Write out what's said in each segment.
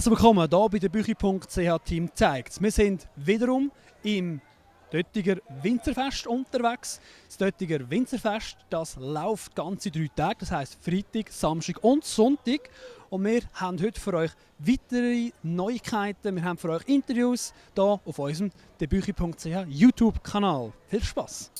Herzlich willkommen hier bei der Büchi.ch Team zeigt. Wir sind wiederum im Döttiger Winzerfest unterwegs. Das Döttiger Winzerfest das läuft ganze 3 Tage, das heisst Freitag, Samstag und Sonntag. Und wir haben heute für euch weitere Neuigkeiten, wir haben für euch Interviews hier auf unserem Büchi.ch YouTube-Kanal. Viel Spaß!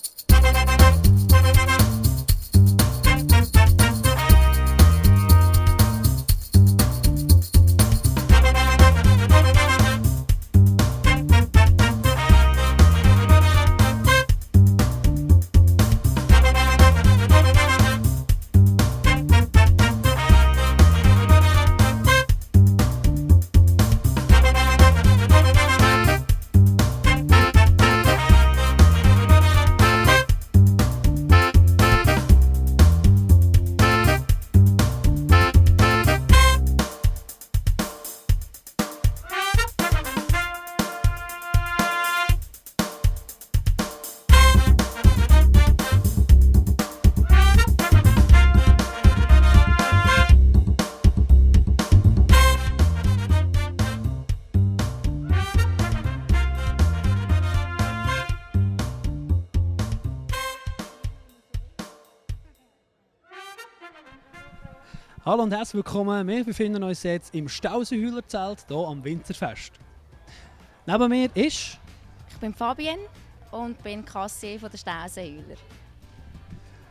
Hallo und herzlich willkommen. Wir befinden uns jetzt im Stausehühlerzelt hier am Winzerfest. Neben mir ist... Ich bin Fabienne und bin Kassier von der Stausehühler.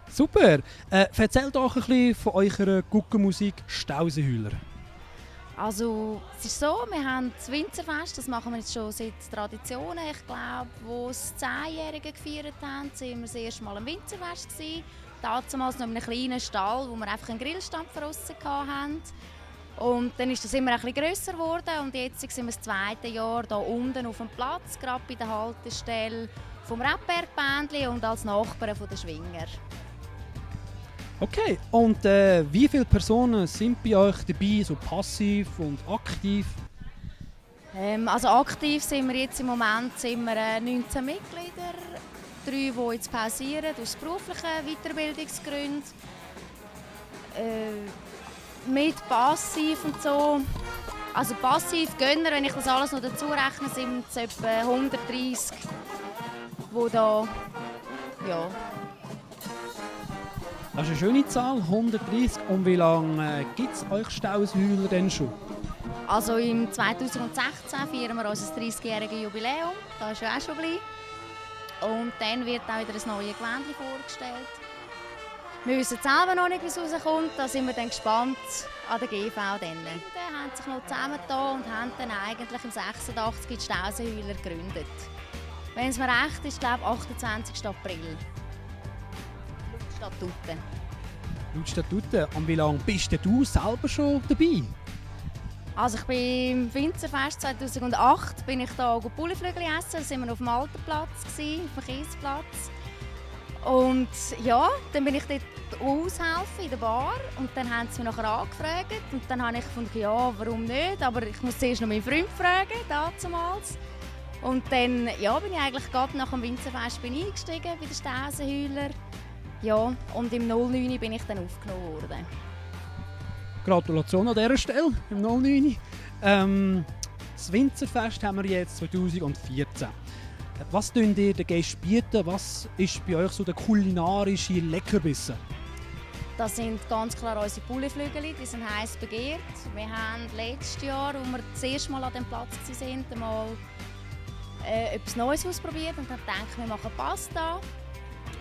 Super! Erzählt doch ein bisschen von eurer Guckenmusik Stausehühler. Also, es ist so, wir haben das Winzerfest, das machen wir jetzt schon seit Traditionen. Ich glaube, wo das 10-Jährige gefeiert haben, waren wir das erste Mal am Winzerfest gewesen. Damals noch in einem kleinen Stall, wo wir einfach einen Grillstand draussen hatten. Und dann ist das immer ein bisschen grösser geworden und jetzt sind wir das 2. Jahr hier unten auf dem Platz, gerade bei der Haltestelle vom Rebbergbändli und als Nachbarn der Schwinger. Okay, und wie viele Personen sind bei euch dabei, so passiv und aktiv? Also aktiv sind wir jetzt im Moment 19 Mitglieder. 3, die jetzt pausieren aus beruflichen Weiterbildungsgründen. Mit passiv und so. Also passiv Gönner, wenn ich das alles noch dazu rechne, sind es etwa 130, die da, ja. Das ist eine schöne Zahl, 130. Und wie lange gibt es euch Stausehühler denn schon? Also im 2016 feiern wir unser 30-jähriges Jubiläum. Das ist ja auch schon gleich. Und dann wird auch wieder ein neues Gewändchen vorgestellt. Wir wissen selber noch nicht, wie es rauskommt. Da sind wir dann gespannt an der GV. Die haben sich noch zusammengetan und haben dann eigentlich im 86 die Stausehühler gegründet. Wenn es mir recht ist, glaube ich, 28. April. Laut Statuten. Laut Statuten. Und wie lange bist du selber schon dabei? Also ich bin im Winzerfest 2008 bin ich da Bulliflügel essen. Da waren wir auf dem Alterplatz, auf dem Kiesplatz. Und ja, dann bin ich dort aushelfen in der Bar und dann haben sie mich nachher angefragt und dann habe ich gefunden, ja, warum nicht, aber ich muss zuerst noch meinen Freund fragen, damals. Und dann ja, bin ich eigentlich gerade nach dem Winzerfest eingestiegen bei den Stausehühler. Ja, und im 09 bin ich dann aufgenommen worden. Gratulation an dieser Stelle, im 09. Das Winzerfest haben wir jetzt 2014. Was könnt ihr den Gästen bieten? Was ist bei euch so der kulinarische Leckerbissen? Das sind ganz klar unsere Bulliflügel, die sind heiß begehrt. Wir haben letztes Jahr, als wir das erste Mal an diesem Platz waren, mal etwas Neues ausprobiert und haben gedacht, wir machen Pasta.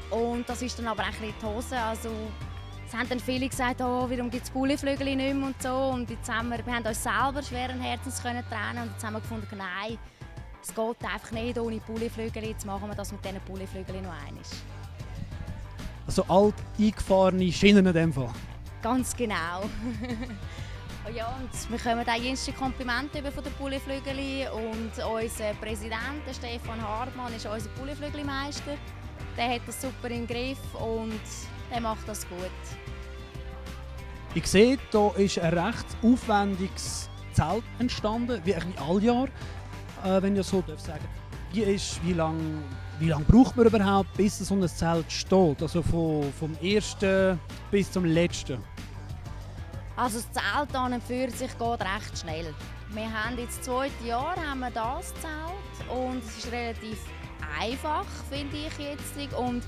Und das ist dann aber ein bisschen die Hose. Also, es haben dann viele gesagt, oh, warum gibt es Bulliflügel nicht mehr und so. Und jetzt wir haben uns selber schweren Herzens trennen und jetzt haben wir gefunden, nein, es geht einfach nicht ohne Bulliflügel. Jetzt machen wir das mit diesen Bulliflügeln noch einmal. Also alt eingefahrene Schienen in dem Fall? Ganz genau. Oh ja, und wir bekommen auch jüngste Komplimente von den Bulliflügel. Und unser Präsident, Stefan Hartmann, ist unser Bulliflügelmeister. Der hat das super im Griff und der macht das gut. Ich sehe, hier ist ein recht aufwendiges Zelt entstanden, wie eigentlich alle Jahre, wenn ich so sagen darf. Wie lange braucht man überhaupt, bis so ein Zelt steht? Also vom ersten bis zum letzten? Also das Zelt an und für sich geht recht schnell. Wir haben jetzt das 2. Jahr haben wir das Zelt und es ist relativ einfach, finde ich jetzt. Und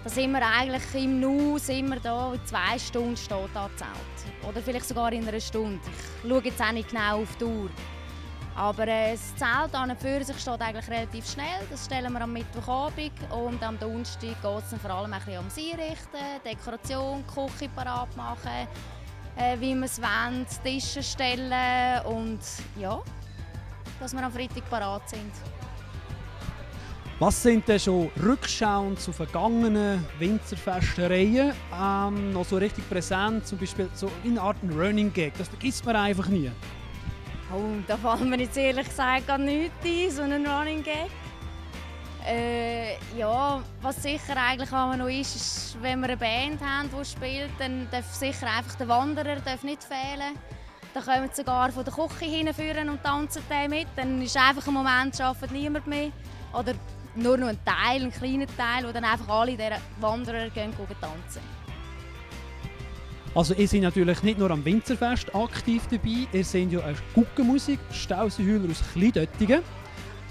da sind wir eigentlich im Nu, sind wir da, in 2 Stunden steht da das Zelt. Oder vielleicht sogar in einer Stunde. Ich schaue jetzt auch nicht genau auf die Uhr. Aber das Zelt an und für sich steht eigentlich relativ schnell. Das stellen wir am Mittwochabend und am Donnerstag geht es dann vor allem ein bisschen ums Einrichten, Dekoration, Küche parat machen, wie wir es wollen, Tische stellen und ja, dass wir am Freitag parat sind. Was sind denn schon Rückschauen zu vergangenen Winzerfestereien noch so richtig präsent, zum Beispiel so in einer Art Running Gag? Das vergisst man einfach nie. Oh, da fällt mir jetzt ehrlich gesagt gar nichts ein, so ein Running Gag. Ja, was sicher eigentlich auch noch ist, wenn wir eine Band haben, die spielt, dann darf sicher einfach der Wanderer nicht fehlen. Da kommen sie sogar von der Küche hinführen und tanzen mit. Dann ist einfach ein Moment, arbeitet niemand mehr. Oder nur noch ein kleiner Teil, wo dann einfach alle dieser Wanderer gehen tanzen. Also ihr seid natürlich nicht nur am Winzerfest aktiv dabei, ihr seid ja eine Guckenmusik, Stausihühler aus Kleindöttingen.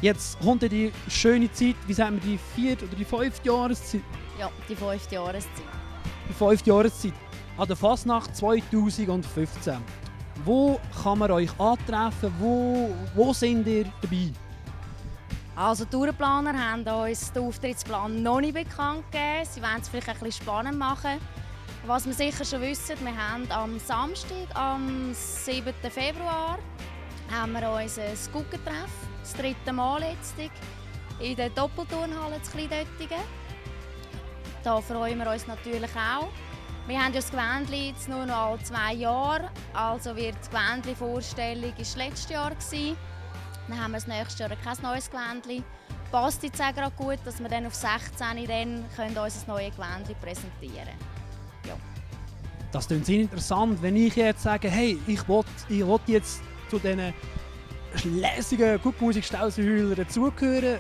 Jetzt kommt ja die schöne Zeit, wie sagen wir, die 4. oder die 5. Jahreszeit? Ja, die 5. Jahreszeit. Die 5. Jahreszeit an der Fasnacht 2015. Wo kann man euch antreffen? Wo sind ihr dabei? Also die Tourplaner haben uns den Auftrittsplan noch nicht bekannt gegeben. Sie wollen es vielleicht ein bisschen spannend machen. Was wir sicher schon wissen, wir haben am Samstag, am 7. Februar, haben wir unser Guckentreff, das 3. Mal jetzt, in der Doppelturnhalle zu Kleindöttingen. Da freuen wir uns natürlich auch. Wir haben ja das Gewändli jetzt nur noch alle 2 Jahre, also wird die Gewändli-Vorstellung letztes Jahr gewesen. Dann haben wir das nächste Jahr kein neues Gewändli. Passt jetzt auch gerade gut, dass wir dann auf 16 dann unser neues Gewändli präsentieren können. Ja. Das klingt sehr interessant, wenn ich jetzt sage, hey, ich will jetzt zu diesen lässigen Guckmusik-Stausihühler dazugehören.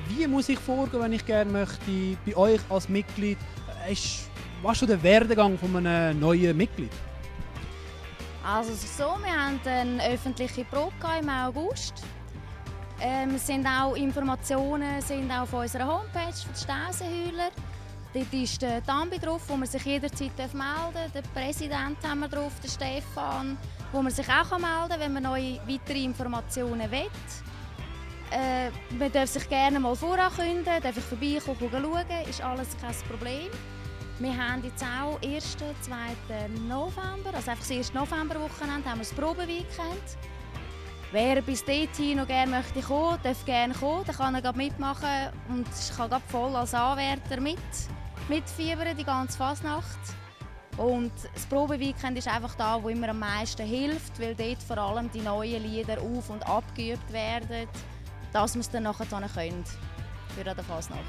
Wie muss ich vorgehen, wenn ich gerne möchte bei euch als Mitglied? Was ist schon der Werdegang von einem neuen Mitglied? Also wir haben eine öffentliche Probe im August. Informationen sind auch auf unserer Homepage für die Stausihühler. Dort ist der Tambi drauf, wo man sich jederzeit melden darf. Den Präsident haben wir drauf, den Stefan, wo man sich auch melden kann, wenn man neue weitere Informationen will. Man darf sich gerne mal vorankündigen, darf ich vorbeikommen, schauen, ist alles kein Problem. Wir haben jetzt auch 1. 2. November, also einfach das 1. Novemberwochenende, haben wir das Probeweekend. Wer bis dorthin noch gerne möchte kommen, darf gerne kommen, dann kann er gerade mitmachen und ich kann gerade voll als Anwärter mitfiebern, die ganze Fasnacht. Und das Probeweekend ist einfach da, wo immer am meisten hilft, weil dort vor allem die neuen Lieder auf- und abgeübt werden, dass wir es dann nachher können für die Fasnacht.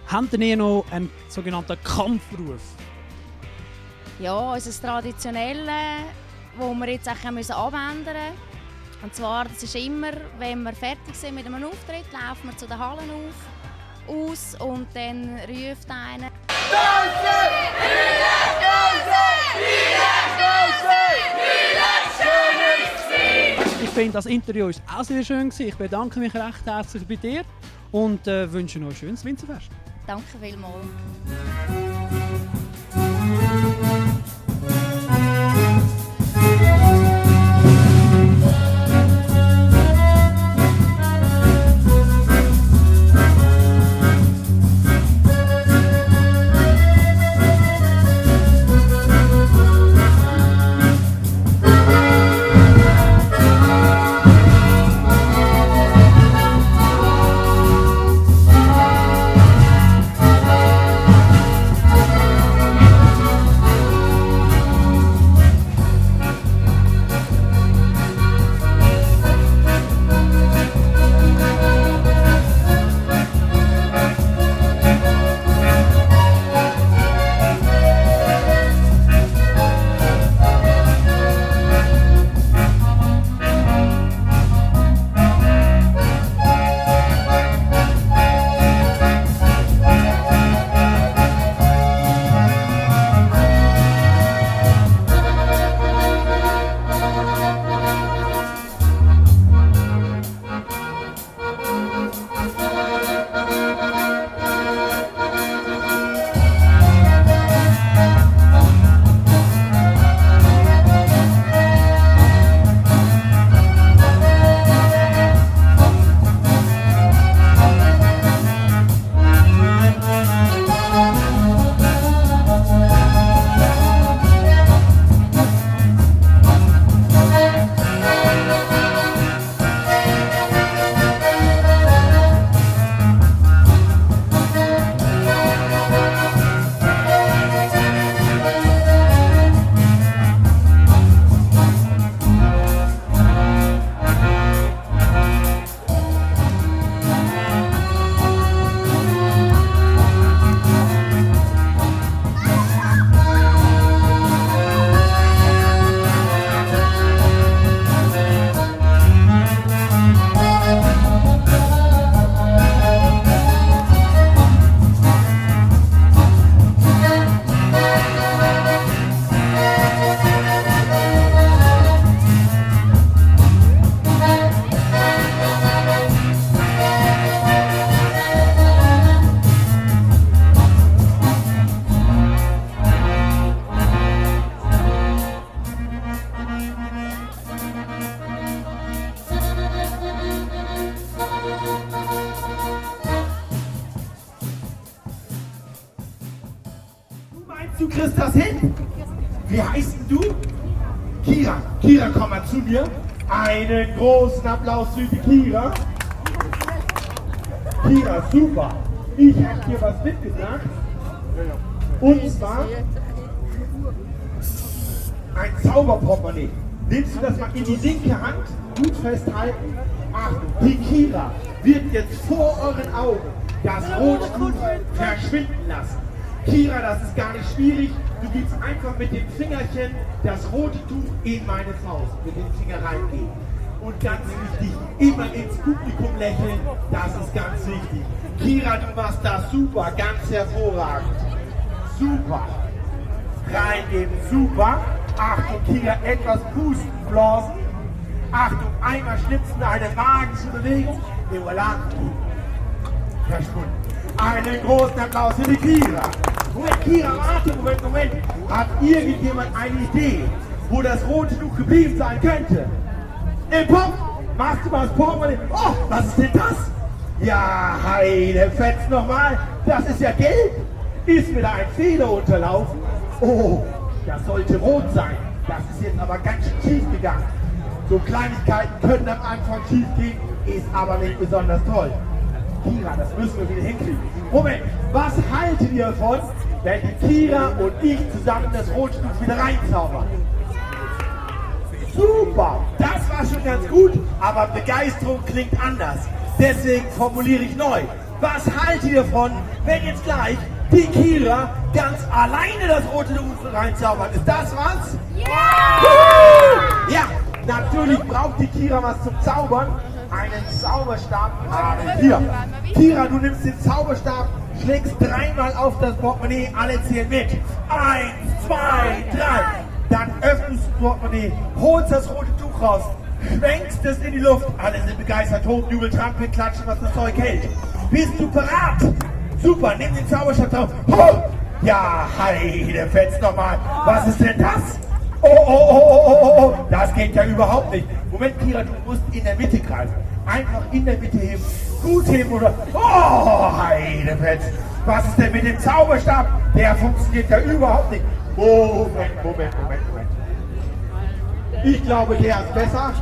Habt ihr noch einen sogenannten Kampfruf? Ja, unser traditionelles, wo wir jetzt auch abändern müssen. Und zwar, das ist immer, wenn wir fertig sind mit einem Auftritt, laufen wir zu den Hallen aus und dann ruft einer Ich finde das Interview ist auch sehr schön gewesen. Ich bedanke mich recht herzlich bei dir und wünsche noch ein schönes Winzerfest. Danke vielmals. kriegst das hin. Wie heißt denn du? Kira. Kira, komm mal zu mir. Einen großen Applaus für die Kira. Kira, super. Ich habe dir was mitgebracht. Und zwar ein Zauberportemonnaie. Nimmst du das mal in die linke Hand, gut festhalten. Achtung, die Kira wird jetzt vor euren Augen das rote Tuch verschwinden lassen. Kira, das ist gar nicht schwierig. Du gibst einfach mit dem Fingerchen das rote Tuch in meine Faust, mit dem Finger reingehen. Und ganz wichtig, immer ins Publikum lächeln, das ist ganz wichtig. Kira, du machst das super, ganz hervorragend. Super. Reingeben, super. Achtung, Kira, etwas pusten, blasen. Achtung, einmal schnipsen, eine magische Bewegung. Et voilà. Verschwunden. Einen großen Applaus für die Kira. Moment, Kira, warte, Moment. Hat irgendjemand eine Idee, wo das rote Tuch geblieben sein könnte? Im Pop, machst du mal das Portemonnaie. Oh, was ist denn das? Ja, heide Fetz nochmal. Das ist ja gelb. Ist mir da ein Fehler unterlaufen? Oh, das sollte rot sein. Das ist jetzt aber ganz schön schief gegangen. So Kleinigkeiten können am Anfang schief gehen, ist aber nicht besonders toll. Kira, das müssen wir wieder hinkriegen. Moment, was haltet ihr davon, wenn die Kira und ich zusammen das rote Tuch wieder reinzaubern? Super, das war schon ganz gut, aber Begeisterung klingt anders. Deswegen formuliere ich neu. Was haltet ihr davon, wenn jetzt gleich die Kira ganz alleine das rote Tuch reinzaubert? Ist das was? Ja! Ja, natürlich braucht die Kira was zum Zaubern. Einen Zauberstab haben wir. Kira, du nimmst den Zauberstab, schlägst dreimal auf das Portemonnaie, alle zählen mit. 1, 2, 3. Dann öffnest du das Portemonnaie, holst das rote Tuch raus, schwenkst es in die Luft. Alle sind begeistert, toben, jubeln, trampeln, klatschen, was das Zeug hält. Bist du bereit? Super, nimm den Zauberstab drauf. Oh, ja, heide Fetz nochmal. Was ist denn das? Oh, das geht ja überhaupt nicht. Moment, Kira, du musst in der Mitte greifen. Einfach in der Mitte heben. Gut heben oder... Oh, Heidefetz. Was ist denn mit dem Zauberstab? Der funktioniert ja überhaupt nicht. Moment. Ich glaube, der ist besser.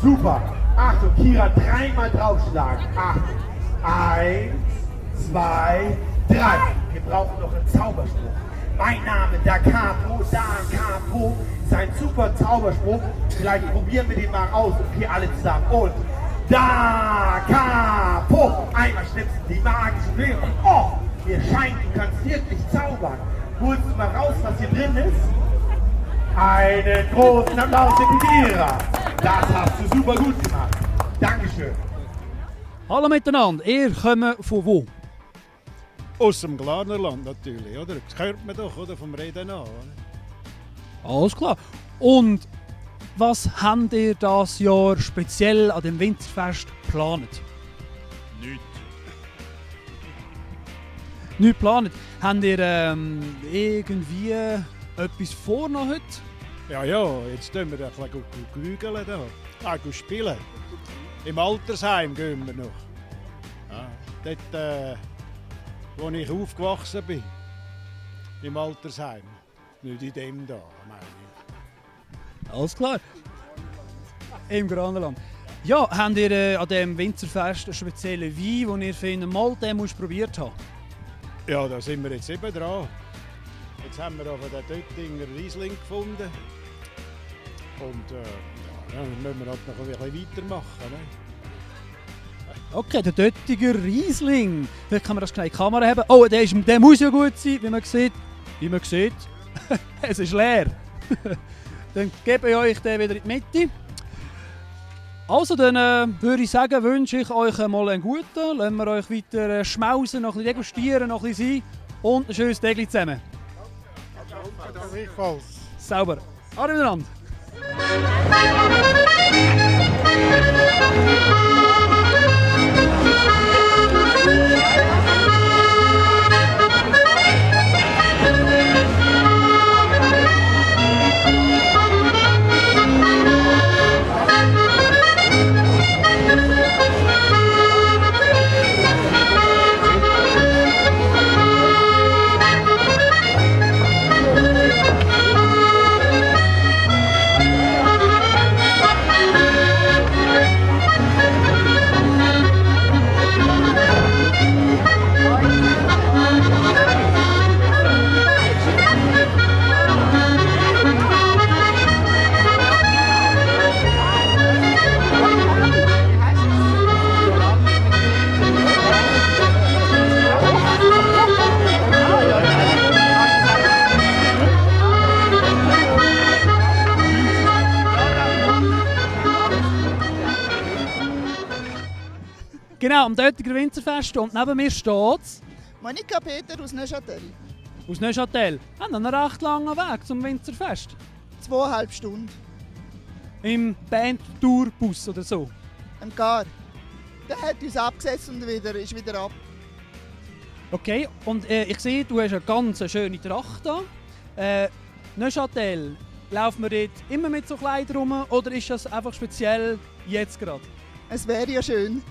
Super. Achtung, Kira, dreimal draufschlagen. Achtung. 1, 2, 3. Wir brauchen noch einen Zauberspruch. Mein Name, Da Capo, ist ein super Zauberspruch. Vielleicht probieren wir den mal aus. Okay, alle zusammen. Und Da Capo. Einmal schnipsen, die magische Bewegung. Oh, mir scheint, du kannst wirklich zaubern. Holst du mal raus, was hier drin ist? Einen großen Applaus für Kira. Das hast du super gut gemacht. Dankeschön. Hallo miteinander, ihr kommt von wo? Aus dem Glarnerland natürlich, oder? Das hört man doch, oder? Vom Reden an. Oder? Alles klar. Und was habt ihr das Jahr speziell an dem Winzerfest geplant? Nichts. Nicht geplant. Habt ihr irgendwie etwas vor noch heute? Ja, jetzt tun wir ein bisschen grügeln da. Spielen. Im Altersheim gehen wir noch. Ja, dort, wo ich aufgewachsen bin. Im Altersheim. Nicht in dem da, meine ich. Alles klar. Im Granderland. Ja, habt ihr an diesem Winzerfest einen speziellen Wein, den ihr findet, mal den musst du probiert haben? Ja, da sind wir jetzt eben dran. Jetzt haben wir aber den Döttinger Riesling gefunden. Und dann müssen wir halt noch ein bisschen weitermachen. Ne? Okay, der Döttiger Riesling. Vielleicht kann man das schnell in die Kamera haben. Oh, der muss ja gut sein, wie man sieht. Es ist leer. Dann gebe ich euch den wieder in die Mitte. Also, dann würde ich sagen, wünsche ich euch mal einen guten. Lassen wir euch weiter schmausen, noch ein bisschen degustieren, noch ein bisschen sein. Und ein schönes Tägli zusammen. Sauber. Alle miteinander. Genau, am Döttiger Winzerfest. Und neben mir steht Monika Peter aus Neuchâtel. aus Neuchâtel. Haben einen recht langen Weg zum Winzerfest. 2,5 Stunden. Im Band-Tourbus oder so. Im Gar. Der hat uns abgesetzt und ist wieder ab. Okay, und ich sehe, du hast eine ganz schöne Tracht da. Neuchâtel, laufen wir dort immer mit so Kleidern rum oder ist das einfach speziell jetzt gerade? Es wäre ja schön.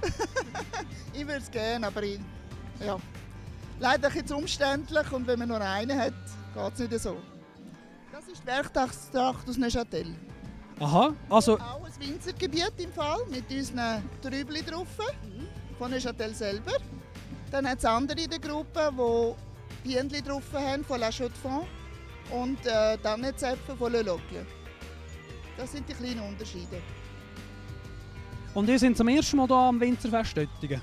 Ich würde es gerne, aber ja. Leider ein bisschen umständlich und wenn man nur einen hat, geht es nicht so. Das ist die Werktagstracht aus Neuchâtel. Aha, also Auch ein Winzergebiet im Fall, mit unseren Trübli drauf, von Neuchâtel selber. Dann hat es andere in der Gruppe, die Bienen drauf haben, von La Chaux-de-Fonds und Tannenzäpfen von Le Locle. Das sind die kleinen Unterschiede. und ihr sind zum ersten Mal hier am Winzerfest Döttingen.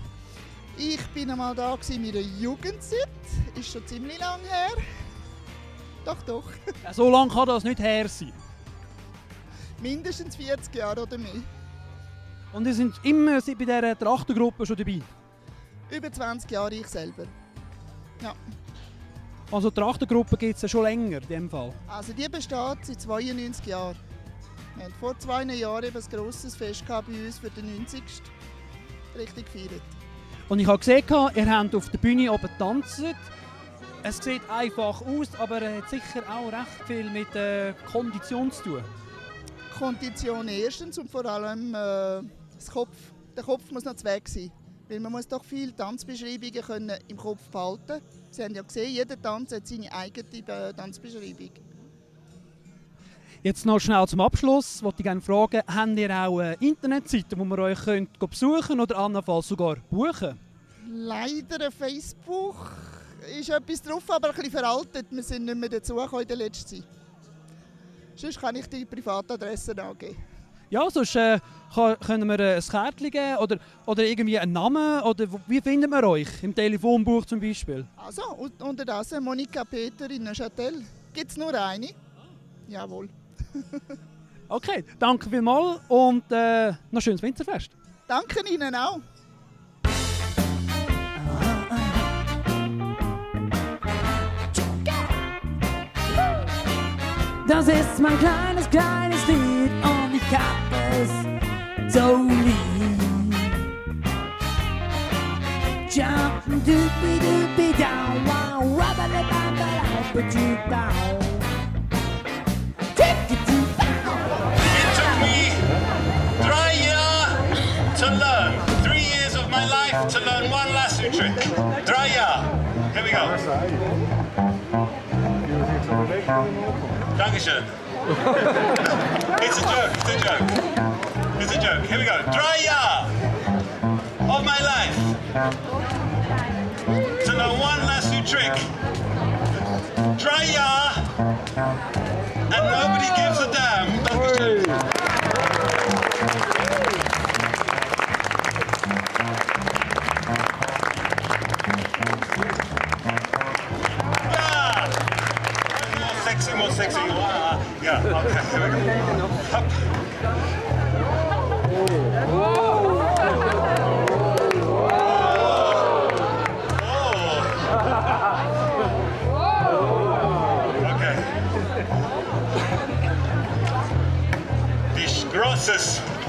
Ich war einmal da in meiner Jugendzeit, ist schon ziemlich lang her. Doch, doch. So lange kann das nicht her sein. Mindestens 40 Jahre oder mehr. Und ihr sind immer bei dieser Trachtengruppe schon dabei. Über 20 Jahre ich selber. Ja. Also die Trachtengruppe gibt es ja schon länger in dem Fall. Also die besteht seit 92 Jahren. Wir hatten vor 2 Jahren eben ein grosses Fest bei uns für den 90. Richtig gefeiert. Und ich habe gesehen, ihr habt auf der Bühne oben tanzt. Es sieht einfach aus, aber es hat sicher auch recht viel mit Kondition zu tun. Kondition erstens und vor allem der Kopf muss noch zu weg sein. Weil man muss doch viele Tanzbeschreibungen können im Kopf behalten. Sie haben ja gesehen, jeder Tanz hat seine eigene Tanzbeschreibung. Jetzt noch schnell zum Abschluss. Wollte ich gerne fragen, habt ihr auch Internetseiten, wo wir euch besuchen können oder andernfalls sogar buchen? Leider Facebook ist etwas drauf, aber ein bisschen veraltet. Wir sind nicht mehr dazugekommen in der letzten Zeit. Sonst kann ich die Privatadresse angeben. Ja, sonst können wir ein Kärtchen geben oder irgendwie einen Namen. Oder wie findet man euch? Im Telefonbuch zum Beispiel? Also, unter das Monika Peter in Neuchâtel. Gibt es nur eine? Jawohl. Okay, danke vielmals und noch schönes Winzerfest. Danke Ihnen auch. Das ist mein kleines Lied und ich hab es so lieb. Jump doopy doopy down, wow, rubber the bumper, down. It took me 3 years to learn. 3 years of my life to learn one lasso trick. 3 years. Here we go. Dankeschön. It's a joke, it's a joke. It's a joke. Here we go. 3 years of my life to learn one lasso trick. 3 years and nobody gives a damn. Dankeschön. More sexy. Yeah, okay, here we go. Up. Okay. Die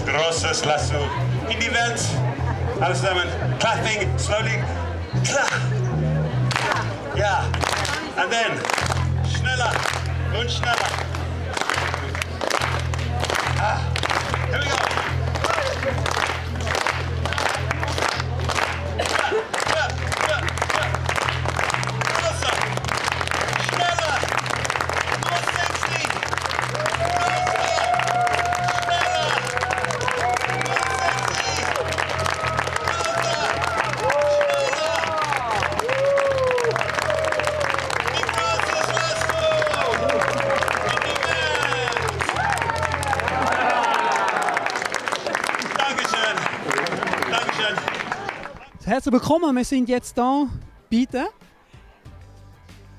großes Lasso in die Welt. Alles zusammen. Clapping slowly. Clap. Yeah. And then schneller. Und schneller. Here we go. Größer. Schneller. More sexy. Größer. Schneller. More sexy. Größer. Schneller. Die großes Lasso. Herzlich willkommen, wir sind jetzt hier bei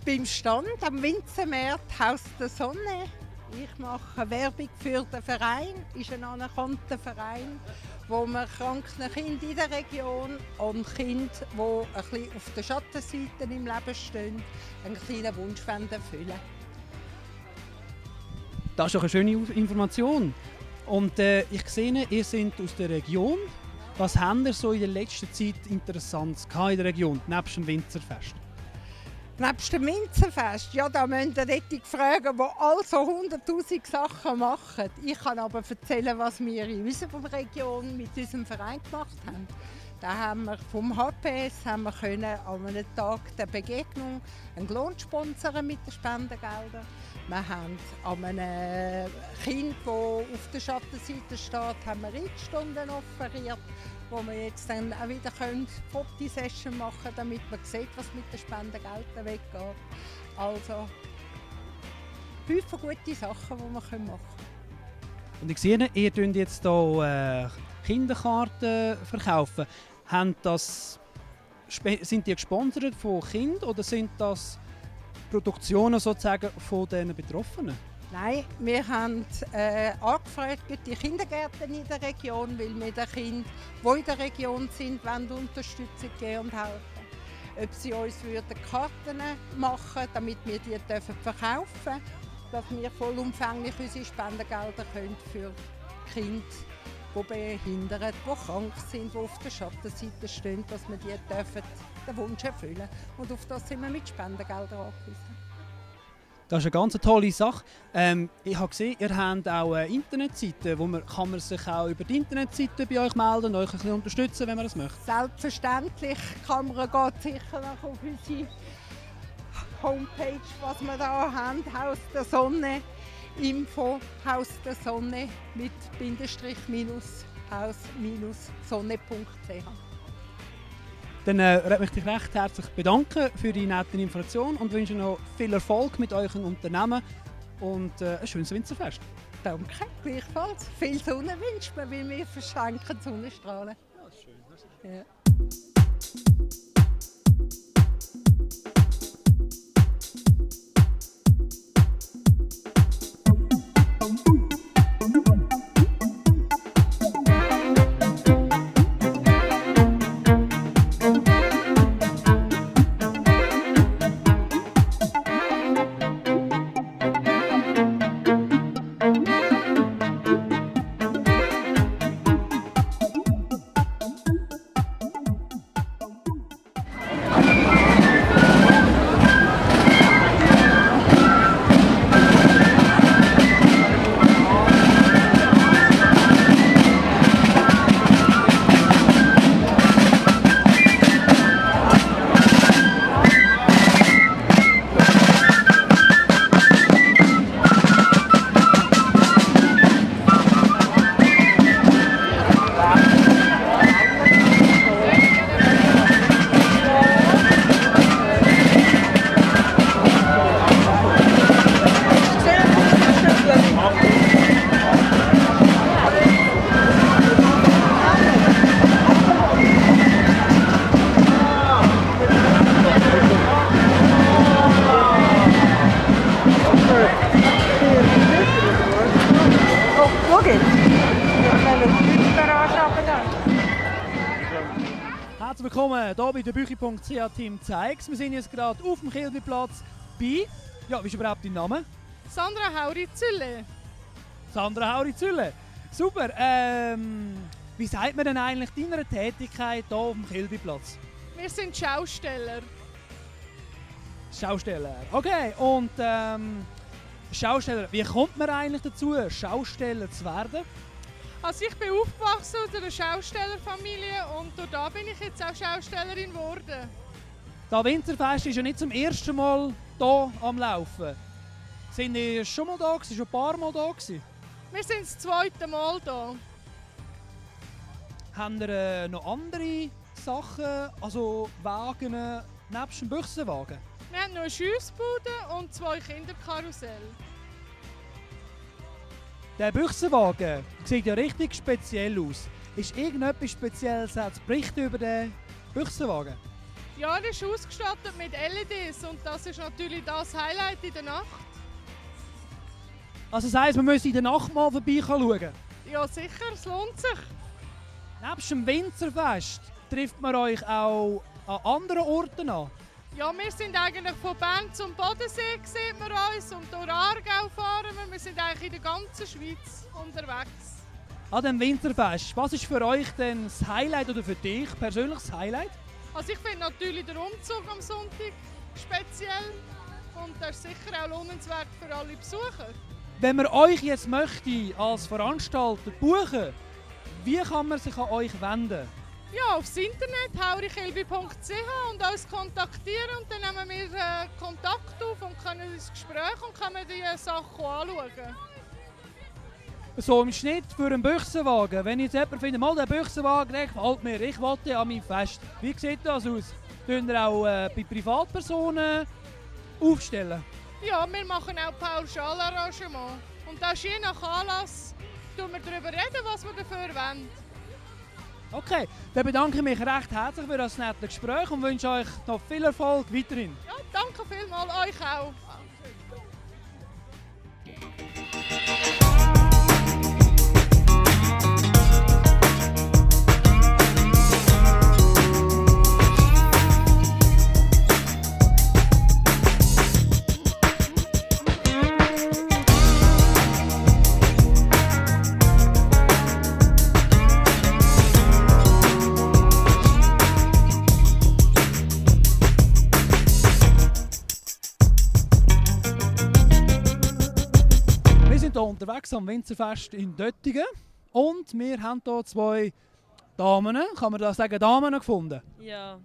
beim Stand am Winzermarkt Haus der Sonne. Ich mache Werbung für den Verein. Es ist ein anerkannter Verein, wo man kranken Kindern in der Region und Kinder, die ein bisschen auf der Schattenseite im Leben stehen, einen kleinen Wunsch erfüllen. Das ist doch eine schöne Information. Und ich sehe, ihr seid aus der Region. Was habt ihr so in der letzten Zeit Interessantes in der Region, nebst dem Winzerfest? Nebst dem Winzerfest, ja, da müsst ihr richtig fragen, die also 100'000 Sachen machen. Ich kann aber erzählen, was wir in unserer Region mit unserem Verein gemacht haben. Da haben wir vom HPS an einem Tag der Begegnung einen Lohn sponsern mit den Spendengeldern. Wir haben an einem Kind, das auf der Schattenseite steht, haben wir Reitstunden offeriert, wo wir jetzt dann auch wieder Fotosession machen können, damit man sieht, was mit den Spendengeldern weggeht. Also, viele gute Sachen, die wir machen können. Und ich sehe, ihr verkauft jetzt hier Kinderkarten. Sind die gesponsert von Kindern oder sind das Produktionen sozusagen von den Betroffenen? Nein, wir haben angefragt, die Kindergärten in der Region, weil wir den Kindern, die in der Region sind, Unterstützung geben und helfen. Ob sie uns Karten machen, damit wir die verkaufen dürfen, dass wir vollumfänglich unsere Spendengelder für Kinder, die behindert, die krank sind, die auf der Schattenseite stehen, dass wir die den Wunsch erfüllen dürfen. Und auf das sind wir mit Spendengeldern angewiesen. Das ist eine ganz tolle Sache. Ich habe gesehen, ihr habt auch eine Internetseite, kann man sich auch über die Internetseite bei euch melden und euch ein bisschen unterstützen, wenn man das möchte. Selbstverständlich, die Kamera geht sicher noch auf unsere Homepage, was wir da haben, Haus der Sonne, Info, Haus der Sonne mit Bindestrich minus haus-sonne.ch. Dann möchte ich mich recht herzlich bedanken für die netten Informationen und wünsche noch viel Erfolg mit eurem Unternehmen und ein schönes Winzerfest. Danke, gleichfalls. Viel Sonne wünscht man, weil wir verschenken Sonnenstrahlen. Ja, das ist schön. Das ist schön. Ja. Herzlich willkommen hier bei der Büchi.ch Team Zeigs. Wir sind jetzt gerade auf dem Kilbyplatz bei, ja, wie ist überhaupt dein Name? Sandra Hauri-Zülle. Sandra Hauri-Zülle. Super. Wie sagt man denn eigentlich deiner Tätigkeit hier auf dem Kilbyplatz? Wir sind Schausteller. Schausteller. Okay, und Schausteller, wie kommt man eigentlich dazu, Schausteller zu werden? Also ich bin aufgewachsen aus einer Schaustellerfamilie und durch da bin ich jetzt auch Schaustellerin geworden. Das Winzerfest ist ja nicht zum ersten Mal hier am Laufen. Sind ihr schon mal da gewesen, schon ein paar Mal da gewesen? Wir sind das zweite Mal hier. Haben ihr noch andere Sachen, also Wagen, nebst dem Büchsenwagen? Wir haben noch eine Schiessbude und 2 Kinderkarussell. Der Büchsenwagen sieht ja richtig speziell aus. Ist irgendetwas Spezielles zu berichten über den Büchsenwagen? Ja, der ist ausgestattet mit LEDs und das ist natürlich das Highlight in der Nacht. Also das heisst, man müsste in der Nacht mal vorbei schauen. Ja, sicher, es lohnt sich. Nebst dem Winzerfest trifft man euch auch an anderen Orten an. Ja, wir sind eigentlich von Bern zum Bodensee, sieht man uns, und durch Aargau fahren wir. Wir sind eigentlich in der ganzen Schweiz unterwegs. An dem Winterfest, was ist für euch denn das Highlight oder für dich persönlich das Highlight? Also ich finde natürlich den Umzug am Sonntag speziell und das ist sicher auch lohnenswert für alle Besucher. Wenn man euch jetzt möchte als Veranstalter buchen, wie kann man sich an euch wenden? Ja, aufs Internet haurichelbi.ch und uns kontaktieren und dann nehmen wir Kontakt auf und können ins Gespräch und können die Sachen anschauen. So im Schnitt für einen Büchsenwagen, wenn jetzt jemand findet, mal der Büchsenwagen, der gefällt mir, ich wollte an meinem Fest. Wie sieht das aus? Könnt ihr auch bei Privatpersonen aufstellen? Ja, wir machen auch Pauschalarrangement. Und das ist je nach Anlass, tun wir darüber reden, was wir dafür wollen. Okay, dann bedanke ich mich recht herzlich für das nette Gespräch und wünsche euch noch viel Erfolg weiterhin. Ja, danke vielmals, euch auch. Unterwegs am Winzerfest in Döttingen und wir haben hier zwei Damen, kann man da sagen, Damen gefunden? Ja.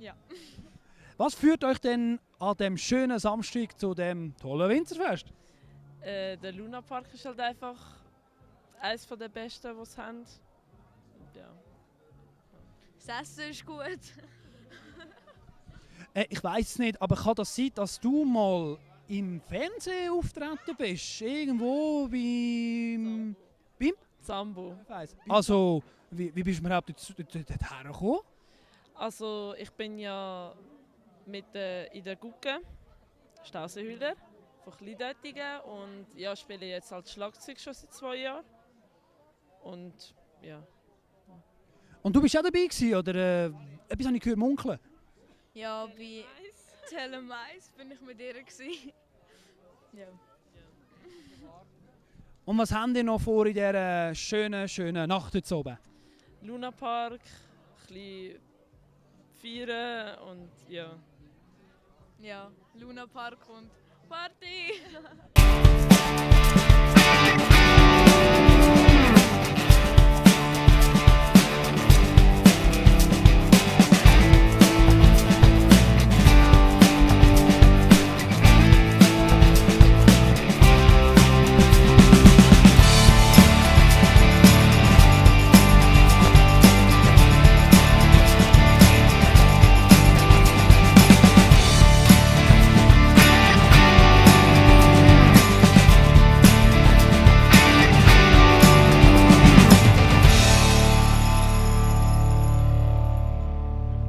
Ja. Was führt euch denn an dem schönen Samstag zu dem tollen Winzerfest? Der Lunapark ist halt einfach eines der besten, die es haben. Ja. Das Essen ist gut. Ich weiß es nicht, aber kann das sein, dass du mal im Fernsehen auftreten bist? Irgendwo beim Sambo. Also, wie bist du überhaupt dorthin gekommen? Also, ich bin ja in der Gucke, Staussenhüller, von Kleindöttingen und ja, spiele jetzt als Schlagzeug schon seit 2 Jahren. Und ja. Und du bist auch dabei gewesen, oder etwas habe ich gehört munkeln? Ja, bei Telemais bin ich mit ihr gewesen. Ja. Und was haben die noch vor in dieser schönen Nacht heute oben? Lunapark, ein bisschen feiern und ja. Ja, Lunapark und Party!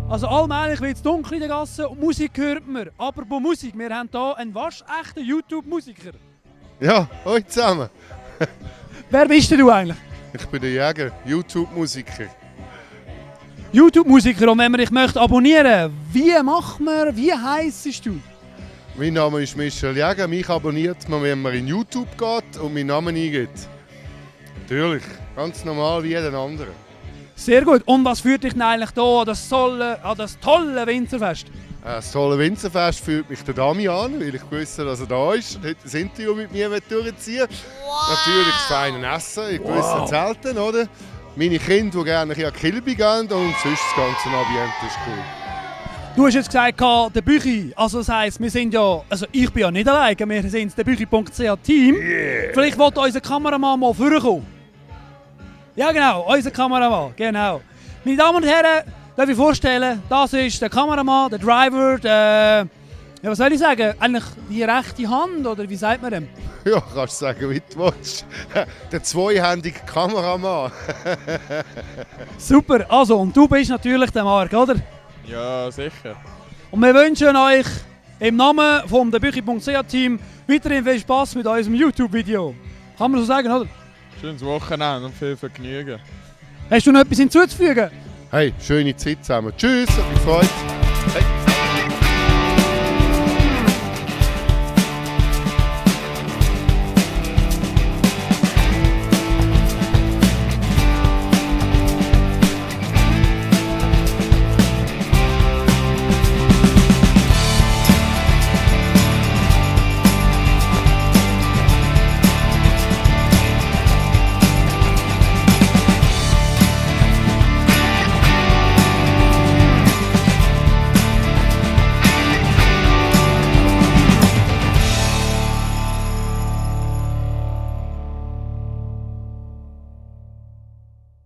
Also allmählich wird es dunkel in der Gasse und Musik hört man. Aber bei Musik, wir haben hier einen waschechten YouTube-Musiker. Ja, hallo zusammen. Wer bist denn du eigentlich? Ich bin der Jäger, YouTube-Musiker. YouTube-Musiker, und wenn man dich möchte abonnieren, wie macht man, wie heissest du? Mein Name ist Michel Jäger, mich abonniert man, wenn man in YouTube geht und meinen Namen eingibt. Natürlich, ganz normal wie jeden anderen. Sehr gut. Und was führt dich denn eigentlich hier an das tolle Winzerfest? Das tolle Winzerfest führt mich der Damian, weil ich wusste, dass er da ist und heute ein Interview mit mir durchziehen will. Natürlich das feine Essen in gewissen Zelten, oder? Meine Kinder, die gerne ein Kilby gehen und sonst das ganze Ambiente ist cool. Du hast jetzt gesagt, der Büchi, also das heisst, wir sind ja, also ich bin ja nicht alleine, wir sind das Büchi.ch-Team. Yeah. Vielleicht wollte unser Kameramann mal vorkommen. Ja genau, unser Kameramann, genau. Meine Damen und Herren, darf ich vorstellen, das ist der Kameramann, der Driver, ja, was soll ich sagen, eigentlich die rechte Hand, oder wie sagt man dem? Ja, kannst du sagen, wie du willst. Der zweihändige Kameramann. Super, also und du bist natürlich der Marc, oder? Ja, sicher. Und wir wünschen euch Im Namen vom Büchi.ch-Team weiterhin viel Spass mit unserem YouTube-Video. Kann man so sagen, oder? Schönes Wochenende und viel Vergnügen. Hast du noch etwas hinzuzufügen? Hey, schöne Zeit zusammen. Tschüss, hat mich gefreut.